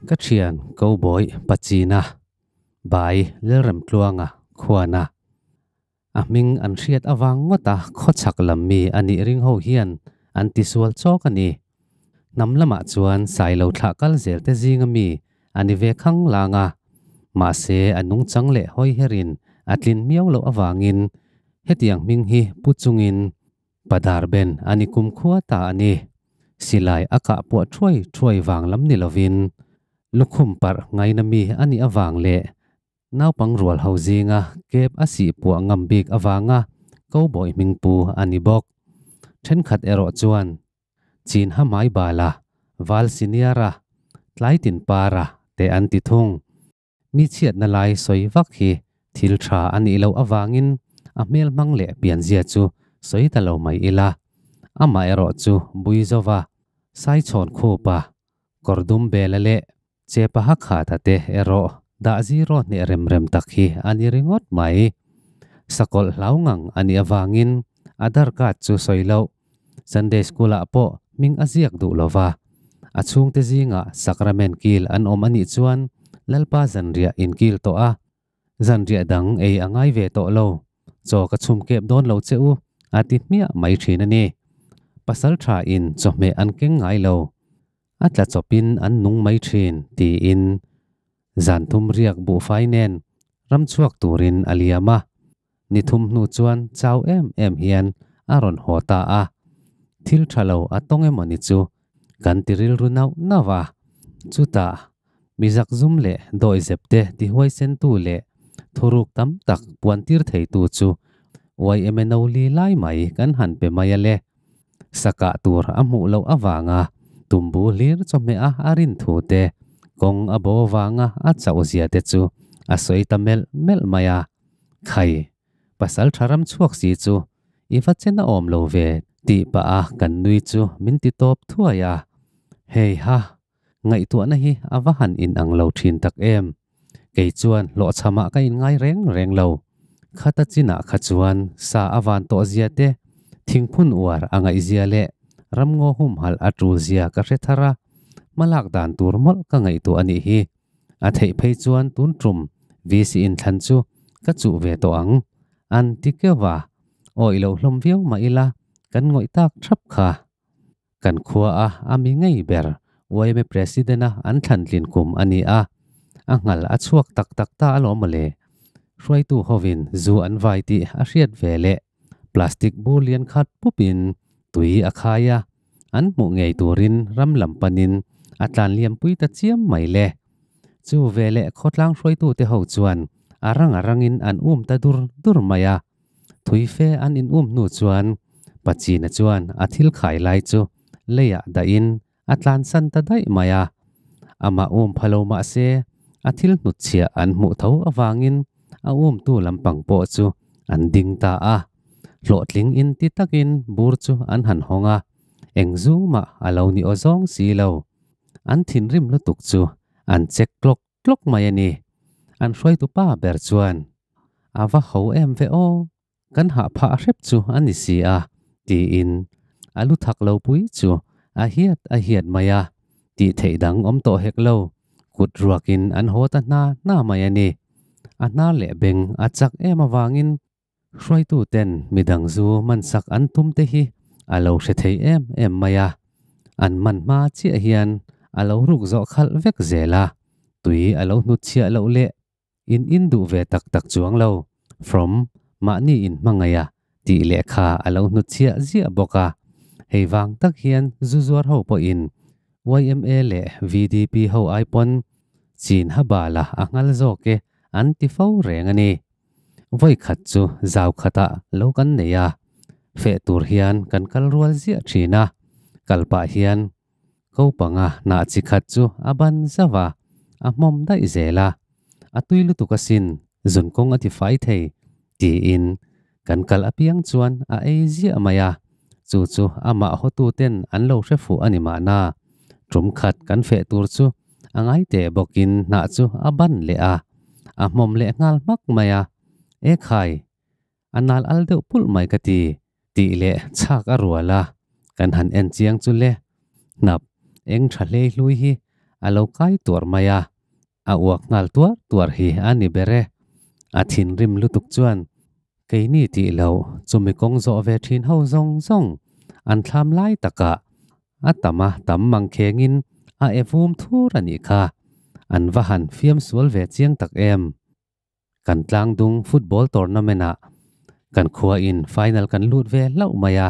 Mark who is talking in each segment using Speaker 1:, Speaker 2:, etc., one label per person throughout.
Speaker 1: Ka thian Cowboy Pachina by Lalremtluanga Khuana. A hming an hriat avang ngawta khawchhak lam mi a nih ring ho hian an tisual chawk a ni. Hnam lamah chuan Sailo thlah kal zel te zinga mi a ni ve khang lang a. Mahse a nungchang leh hawi herin a tlin miau loh avangin hetiang hming hi pu chungin Padar ben a ni kumkhua ta a ni. Silai a kah puah thuai thuai vang lam ni lovin lukhum parh ngaina mi a nih avang leh naupang rual ho zinga kep a sih puah ngam bik avanga cowboy hming pu a ni bawk. Thenkhat erawh chuan Chin ha hmai bala, val senior-a, tlai tin para te an ti thung. Mi chhiatna lai sawi vak hi thil tha a nih loh avangin a hmel hmang leh pianzia chu sawi ta lo mai ila. Amah erawh chu Buizova, Saichhawn Khupa, Kawrdum Bela leh Chepa Hakhata te erawh dah zero hneh rem rem tak hi a ni ringawt mai. Sakawlh hlau ngang a nih avangin a darkat chu sawi loh. Sunday School ah pawh hming a ziak duh lo va. A chhungte zingah Sacrament kil an awm a nih chuan Lalpa zanriah inkil tawh a. Zanriah dang ei a ngai ve tawh lo. Chaw ka chhum kep dawn lo che u, a ti hmiah mai thin a ni. Pasal tha in chawhmeh an keng ngai lo. A tla chawpin an nung mai thin, tiin zan thum riak buhfai nen ram chhuak turin a liam a. Ni thum hnu chuan chau em em hian a rawn haw ta a. Thil tha lo a tawng emaw ni chu kan ti rilru nauh nauh a. Chutah mi zakzum leh dawihzep te tihuaisentu leh thuruk tam tak puantir theitu chu YMNO li lai mai kan han pe mai a le. Sakah tur a hmuh loh avanga tumbu hlir chawhmeh a a rin thu te, kawng a bo vanga a chauh zia te chu a sawi ta melh melh mai a. Khai, pasal tha ram chhuak si chu i va chen a awm lo ve tih pah a kan nui chu min ti tawp thuai a. Hei ha, ngaihtuahna hi a va han inang lo thin tak em. Kei chuan hlawhchhamah ka inngai reng reng lo. Khata chinah kha chuan sa a van tawh zia te, thingphun uar a ngaih zia leh ramngaw humhalh a tul zia ka hre thar a, hmalak dan tur mawlh ka ngaihtuah a nih hi. A theih phei chuan tun tum VC inthlan chu ka chuh ve tawh ang. An ti keuh a, awih loh hlawm viau mah ila kan ngawih tak thap kha. Kan khua a a mi ngei ber yma President a an thlan tlin kum a ni a, a nghal a chhuak tak tak ta alawm mawle. Hruaitu hovin zu an vai tih a hriat ve leh plastic bur lian khat pupin tui a khai a, an hmuh ngei turin ram lam panin a tlan liampui ta chiam mai le. Chu veleh khawtlang hruaitute ho chuan a rang a rangin an um ta dur dur mai a. Thui fe an in um hnu chuan Pachina chuan a thil khai lai chu leiah dahin a tlansan ta daih mai a. Amah um pha lo mah se a thil hnutchhiah an hmuh tho avangin a umtu lampang pawh chu an ding ta a. Hlawhtling in ti takin bur chu an han hawng a, eng zu mah a lo ni aw zawng si lo. An thinrim lutuk chu an check tlawk tlawk mai a ni. An hruaitu pa ber chuan, A va ho em ve aw, kan hah phah hrep chu a ni si a, tiin a lu thak lo pui chu a hiat a hiat mai a, tih theih dang awm tawh hek lo, kut ruakin an haw ta hna hna mai a ni. A hnar leh beng a chak em avangin Hruaituten midang zu mansak an tum te hi a lo hre thei em em mai a, an man hma chiah hian a lo ruk zawh khalh vek zel a, tui a lo hnutchhiah loh leh in in duh ve tak tak chuang lo, from mahni in hmangaih a tih lehkha a lo hnutchhiah ziah bawk a, hei vang tak hian zu zuar ho pawhin yma leh VDP ho ai pawn chin ha bala a nghal zawk e an ti fo reng a ni. Vawi khat chu zau khatah lo kan nei a, feh tur hian kan kal rual ziah thin a, kal pah hian ko panga hnah chi khat chu a ban zauh a, a hmawm daih zel a, a tui lutuk asin zun kawng a ti fai thei tiin kan kal apiang chuan a ei ziah mai a, chu chu amah hawtu ten an lo hre fuh a ni mahna, tum khat kan feh tur chu A ngai teh bawkin hnah chu a ban leh a, a hmawm leh nghal hmak mai a. E khai, a nal al deuh pulh mai ka ti, tih leh chhak a rual a, kan han en chiang chu le. Hnap eng tha hlei hlui hi a lo kai tuar mai a, a uak nghal tuar tuar hi a ni ber e. A thinrim lutuk chuan keini tih loh chumi kawng zawh ve thin ho zawng zawng an thlam lai takah a tam a tam mang khengin a e vum thur a nih kha. An va han fiam sual ve chiang tak em. Kan tlangdung football tournament ah kan khua in final kan lut ve hlauh mai a,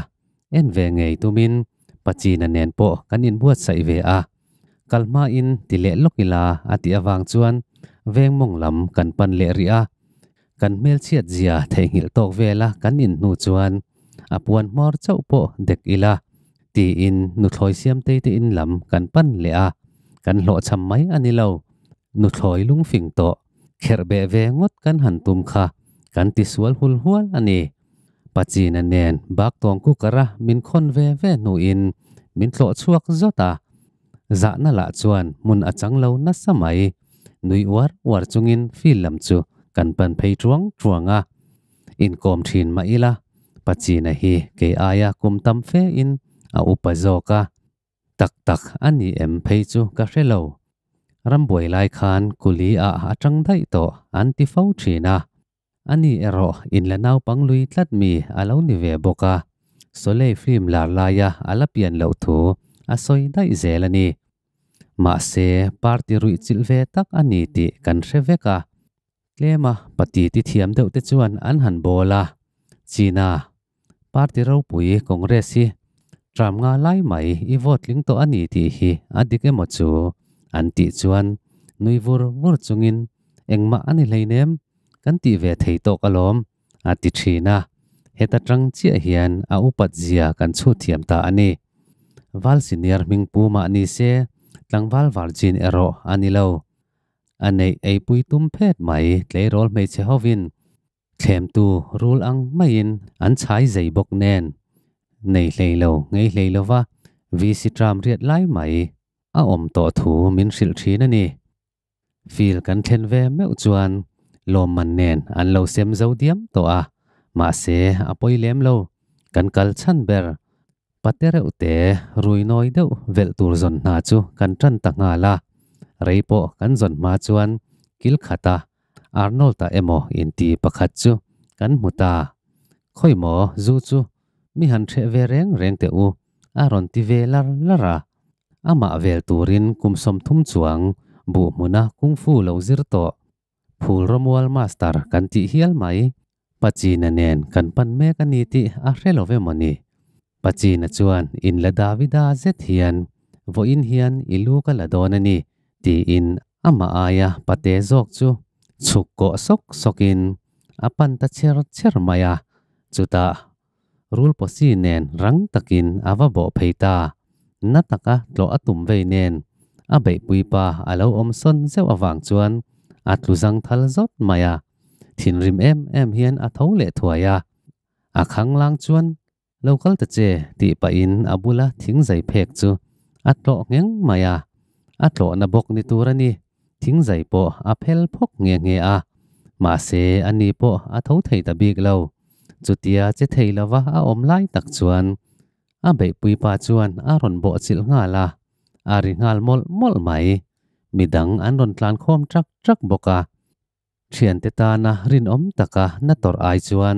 Speaker 1: en ve ngei tumin Pachina nen pawh kan inbuatsaih ve a, kal hma in ti leh lawk ila a tih avang chuan veng mawng lam kan pan leh rih a, kan hmelchhiat zia theihnghilh tawk vela kan in hnu chuan a puan hmawr chauh pawh dek ila tiin nuthlawi siamtei te in lam kan pan leh a, kan hlawhchham mai a ni lo, nuthlawi lungfing tawh kherh beh ve ngawt kan han tum kha kan tisual hul hual a ni. Pachina nen bak tawng cooker a min khawn ve ve hnuin min tlawh chhuak zawt a, zahna lah chuan hmun a chang lo nasa mai. Nui uar uar chungin field lam chu kan pan phei truang truang a, inkawm thin mah ila Pachina hi kei aia kum tam fe in a upa zawk a, tak tak a ni em phei chu ka hre lo. Rambuai lai khan kuli ah a tang daih tawh an ti fo thin a. Ani erawh in la naupang lui tlat mi a lo ni ve bawk a, Soleil film lar laia a la pian loh thu a sawi daih zel a ni. Mahse, party ruih chilh ve tak a ni tih kan hre vek a. Tlema pati ti thiam deuh te chuan an han bawl a, China party ropui Congress hi tram nga lai mai i vote tling tawh a ni tih hi a dik emaw chu an tih chuan nui vur vur chungin engmah a ni hleinem kan tih ve thei tawk alawm a ti thin a, heta tang chiah hian a upat zia kan chhut thiam ta a ni. Val senior hming pu mah ni se tlangval virgin erawh a ni lo. A neih eipui tum phet mai tleirawl hmeichhe hovin thlemtu rul ang maiin an chhai zei bawk nen. Nei hlei lo ngei hlei lova VC tram riat lai mai a awm tawh thu min hrilh thin a ni. Field kan thlen ve meuh chuan lawmman nen an lo sem zo diam tawh a, mahse a pawi lem lo, kan kal chhan ber. Pate reuh te rui nawi deuh velh tur zawn hna chu kan tan ta nghal a, rei pawh kan zawn hma chuan kil khata Arnold-a emaw inti pakhat chu kan hmu ta. Khawi maw zu chu mi han hreh ve reng reng teh u a rawn ti ve lar lar a. Amah vel turin kum 30 chuang buh hmuna kungfu lo zir tawh Phul Romual Master kan tih hial mai. Pachina nen kan pan mek a ni tih a hre lo ve maw ni? Pachina chuan in la Davida zet hian vawiin hian i lu ka la dawn a ni tiin amah aia pate zawk chu chhuk kawh sawk sawkin a pan ta cher cher mai a, chutah rul pawsi nen rang takin a va bawh phei ta. Na taka tlawh a tum vei nen a beihpui pa a lo awm sawn zeuh avang chuan a tlu zang thal zawt mai a. Thinrim em em hian a tho leh thuai a, a khanglang chuan lo kal ta che tih pahin a bula thingzai phek chu a tlawh ngheng mai a, a tlawhna bawk ni tur a ni, thingzai pawh a phel phawk nghe nghe a, mahse a ni pawh a tho thei ta bik lo, chutia che thei lova a awm lai tak chuan a beihpui pa chuan a rawn bawhchilh nghal a, a ri nghal mawlh mawlh mai, midang an rawn tlankhawm ṭak ṭak bawk a. Thiante tana rinawm taka na tawrh ai chuan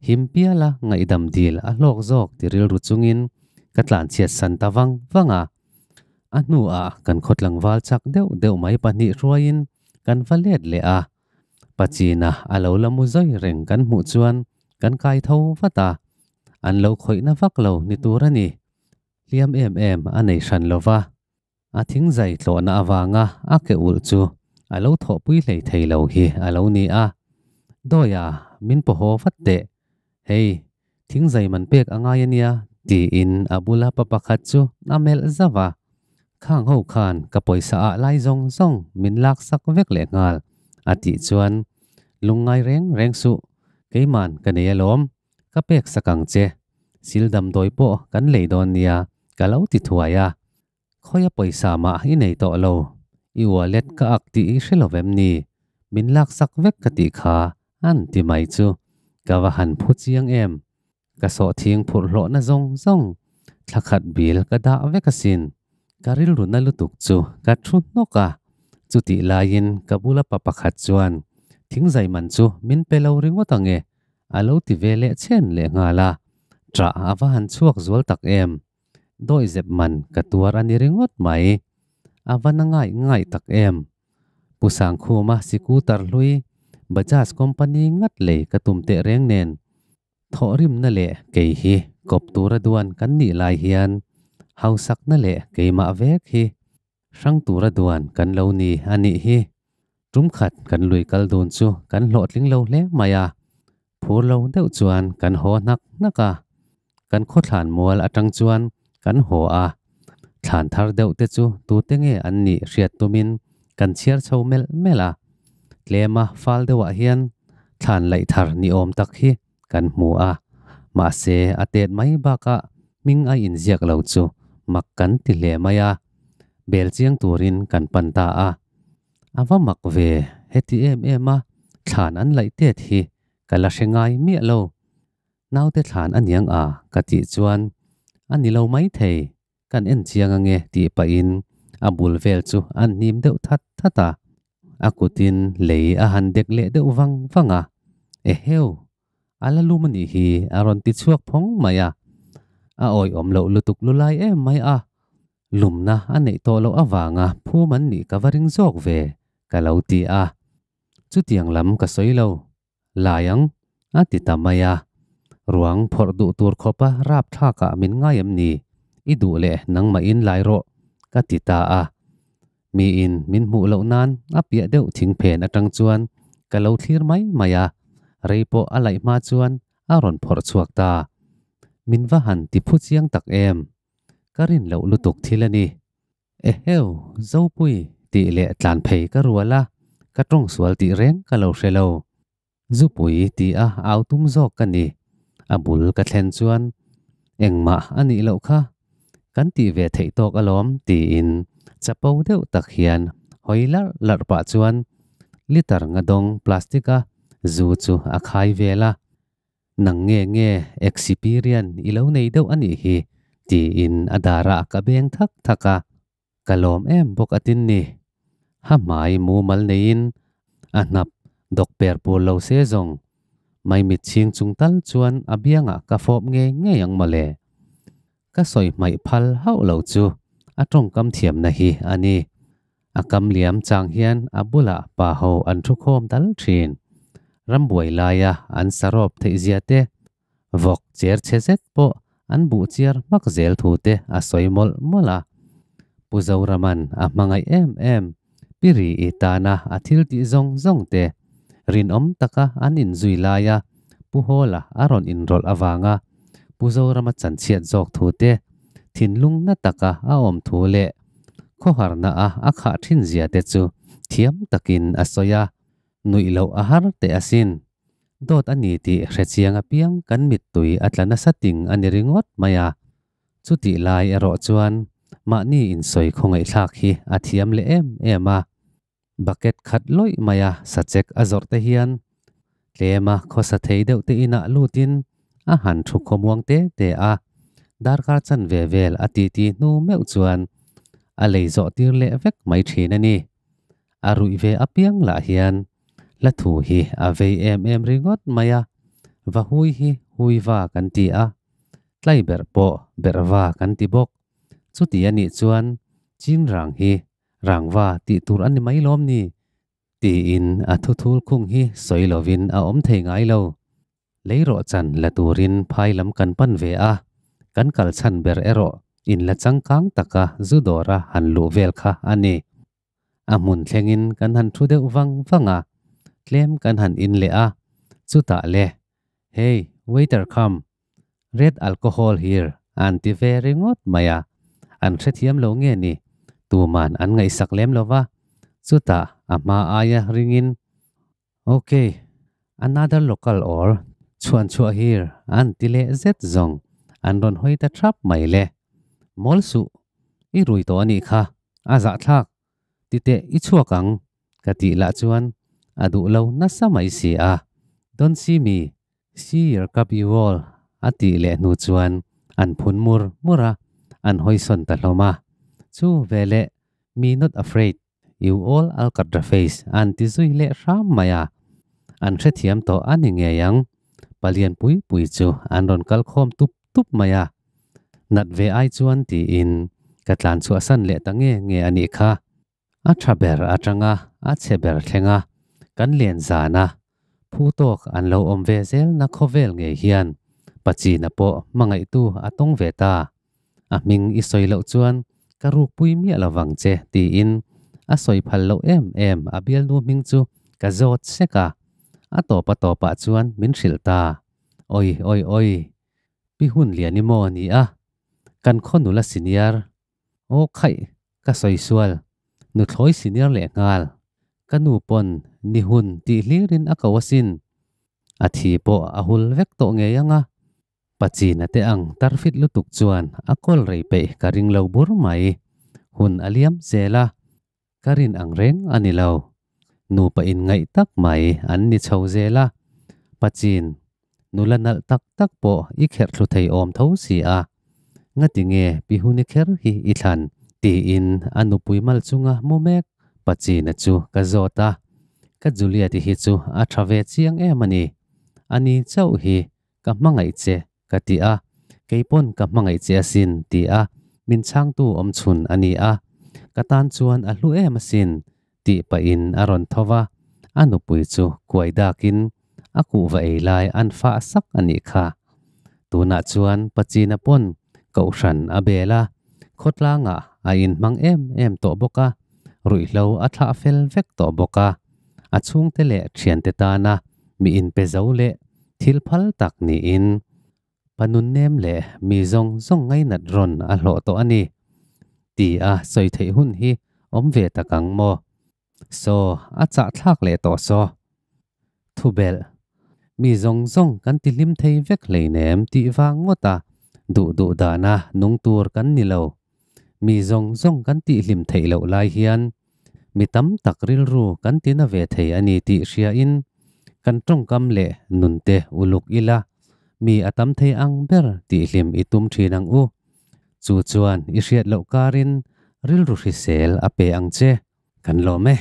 Speaker 1: him piala ngaihdam dil a hlawk zawk ti rilru chungin ka tlanchhiat san ta vang vang a. A hnuah kan khaw tlangval chak deuh deuh mai pahnih hruaiin kan va let leh a. Pachina a lo la mu zawi reng kan hmuh chuan kan kai tho vat a, an lo khawihna vak lo ni tur a ni. Hliam em em a nei hran lo va. A thingzai tlawhna avanga a ke ulh chu a lo thawhpui hlei thei lo hi a lo ni a. Dawia, min pawhaw vat teh. Hei, thingzai man pek a ngai a nia, tiin a bula pa pakhat chu a melh zauh a. Khang ho khan ka pawisa ah lai zawng zawng min laksak vek leh nghal, a tih chuan, Lungngai reng reng suh, keiman ka nei alawm, Ka pek sak ang che, sil damdawi pawh kan lei dawn nia ka lo ti thuai a. Khawia pawisa mah i nei tawh lo, i wallet ka ak tih i hre lo vem ni? Min lak sak vek ka tih kha an ti mai chu ka va han phu chiang em. Ka sawhthing phurh hlawhna zawng zawng thla khat bil ka dah vek asin. Ka rilru na lutuk chu ka thu hnawk a, chutih laiin ka bula pa pakhat chuan thingzai man chu min pe lo ringawt ange a lo ti ve leh chhen leh nghal a, ṭah a va han chhuak zual tak em. Dawihzep man ka tuar a ni ringawt mai. A va na ngai ngai tak em. Pu Sangkhuma sikutar hlui Bajaj company ngat lei ka tum teh reng nen thawhrimna leh kei hi kawp tura duan kan nih lai hian hausakna leh keimah vek hi hrang tura duan kan lo ni a nih hi. Tum khat kan lui kal dun chu kan hlawhtling lo hle mai a, phur lo deuh chuan kan haw hnak hnak a. Kan khawthlan mual atang chuan kan haw a, thlan thar deuh te chu tute nge an nih hriat tumin kan chhiar chho melh melh a. Tlema fal deuhah hian thlan laih thar ni awm tak hi kan hmu a, mahse a tet mai bakah hming a inziak lo chu mak kan ti hle mai a, bel chiang turin kan pan ta a. A va mak ve, heti em em a thlan an laih tet hi ka la hre ngai miah lo. Naute thlan a niang a ka tih chuan a ni lo maithei, kan en chiang ange tih pahin a bul vel chu a hnim deuh that that a. A kutin lei a han dek leh deuh vang vang a, Eheu! A la lum a nih hi a rawn ti chhuak phawng mai a. A awihawm loh lutuk lulai em mai a. Lumna a neih tawh loh avanga phum an nih ka va ring zawk ve ka lo ti a. Chutiang lam ka sawi lo. Lai ang, a ti ta mai a. Ruang phawrh duh tur khawpa rapthlakah min ngai em ni? I duh leh nangmahin lai rawh, ka ti ta a. Miin min hmuh loh nan a piah deuh thingphen atang chuan ka lo thlir mai mai a, rei pawh a laih hma chuan a rawn phawrh chhuak ta. Min va han ti phu chiang tak em? Ka rin loh lutuk thil a ni. Eheu, Zopui tih leh tlan phei ka rual a, ka tawng sual tih reng ka lo hre lo. Zupui ti a au tum zawk ka ni. A bul ka thlen chuan engmah a nih loh kha. Kan tih ve theih tawk alawm tiin chapo deuh tak hian hawi larh larh pah chuan liter nga dawng plastic a zu chu a khai vel a. Nang nge nge exiperian i lo nei deuh a nih hi tiin a darah ka beng thak thak a. Ka lawm em bawk a tin ni. Ha hmai mumal neiin a hnap dawk per pur lo se zawng. Maimit chhing chung tal chuan a biangah ka fawp ngei ngei ang mawle. Ka sawi hmaih phal hauh lo chu a tawngkam thiamna hi a ni. A kam liam chang hian a bulah pa ho an thu khawm dal thin. Rambuai laia an sarawp theih zia te, vawk cher chhe zet pawh an buh chiar hmak zel thu te a sawi mawlh mawlh a. Pu Zoraman a hmangaih em em, Pi Ri i tana a thil tih zawng zawng te, rinawm taka an inzui laia Pu Hawla a rawn inrawlh avanga Pu Zorama chanchhiat zawk thu te, thinlung na taka a awm thu leh khawharna a a khah thin zia te chu thiam takin a sawi a, nuih loh a har teh asin. Dawt a ni tih hrechiang apiang kan mittui a tla nasa ting a ni ringawt mai a. Chutih lai erawh chuan mahni insawi khawngaihthlak hi a thiam leh em em a. Bucket khat lawih maia sachek a zawrh te hian tlema khawsa thei deuh te inah lutin a han thu khawmuang te te a. Darkar chanve vel a titi hnu meuh chuan a lei zawh tir leh vek mai thin a ni. A ruih ve apiang lah hian hla thu hi a vei em em ringawt mai a, va hui hi hui va kan ti a, tlai berh pawh berh va kan ti bawk. Chuti a nih chuan chin rang hi rang va tih tur a ni mai lawm ni? Tiin a thuthul khung hi sawi lovin a awm thei ngai lo. Leirawh chan la turin phai lam kan pan ve a, kan kal chhan ber erawh in la changkang taka zu dawra han luh vel kha a ni. A hmun thlengin kan han thu deuh vang vang a, tlem kan han in leh a, chutah le, Hey, waiter come, red alcohol here an ti ve ringawt mai a, an hrethiam lo nge ni, tuman an ngaihsak lem lo va, chutah a hma aia ringin, Ok, another local or chhuan chhuah here an ti leh zet zawng an rawn hawi ta thap mai le. Mawl suh, i rui tawh a nih kha, a zahthlak, ti teh i chhuak ang ka tih lah chuan a duh lo nasa mai si a. Don't see me, see your cup you all a tih leh hnu chuan an phun mur mur a, an hawi sawn ta hlawm a. Chu veleh Me not afraid, you all alkatra face an ti zui leh hram mai a. An hrethiam tawh a ni ngei ang. Palian pui pui chu an rawn kal khawm tup tup mai a. Nat ve ai chuan tiin ka tlan chhuahsan leh ta nge nge a nih kha. A tha ber atanga a chhe ber thleng a, kan len zan a, phu tawk an lo awm ve zel na khawvel ngei hian Pachina pawh hmangaihtu a tawng ve ta. A hming i sawi loh chuan ka rukpui miah lovang che tiin a sawi phal loh em em a bialnu hming chu ka zawt sek a, a tawp a tawpah chuan min hrilh ta. Oi oi oi, pi hun lian i maw ni a, kan khaw nula senior. Aw khaih, ka sawi sual, nuthlawi senior leh nghal. Ka nu pawn ni hun tih hlirin a ko asin. A thi pawh a hul vek tawh ngei ang a. Pachina te ang tarfit lutuk chuan a kawl rei peih ka ring lo bur mai. Hun a liam zel a, ka rin ang reng a ni lo. Nupa inngaih tak mai an ni chho zel a. Pachin, nula nalh tak tak pawh i kherh thlu thei awm tho si a. Ngati nge pi huni kher hi i thlan? Tiin a nupui mal chunga mu mek Pachina chu ka zawt a. Ka Juliet-i hi chu a tha ve chiang em a ni. Ani chauh hi ka hmangaih che ka ti a, keipawn ka hmangaih che asin ti a min chhangtu awm chhun a ni a, ka tan chuan a hlu em asin tih pahin a rawn tho va, a nupui chu kuai dakin a kuhva ei lai an fah sak a nih kha. Tunah chuan Pachina pawn kohhran a bel a, khawtlangah a inhmang em em tawh bawk a, ruihhlo a thlah fel vek tawh bawk a, a chhungte leh thiante tana mi inpe zo leh thil phal tak niin pa nunnem leh mi zawng zawng ngainat rawn a hlawh tawh a ni ti a sawi theih hun hi awm ve tak ang maw? Saw, a chah thlak leh tawh saw. Thubelh, Mi zawng zawng kan ti hlim thei vek hleinem tih vang ngawt a, duh duh dana nung tur kan ni lo. Mi zawng zawng kan tih hlim theih loh lai hian mi tam tak rilru kan ti na ve thei a ni tih hriain kan tawngkam leh nunte uluk ila mi a tam thei ang ber tih hlim i tum thin ang u. Chu chuan i hriat loh karin rilru hrisel a pe ang che. Kan lawm e.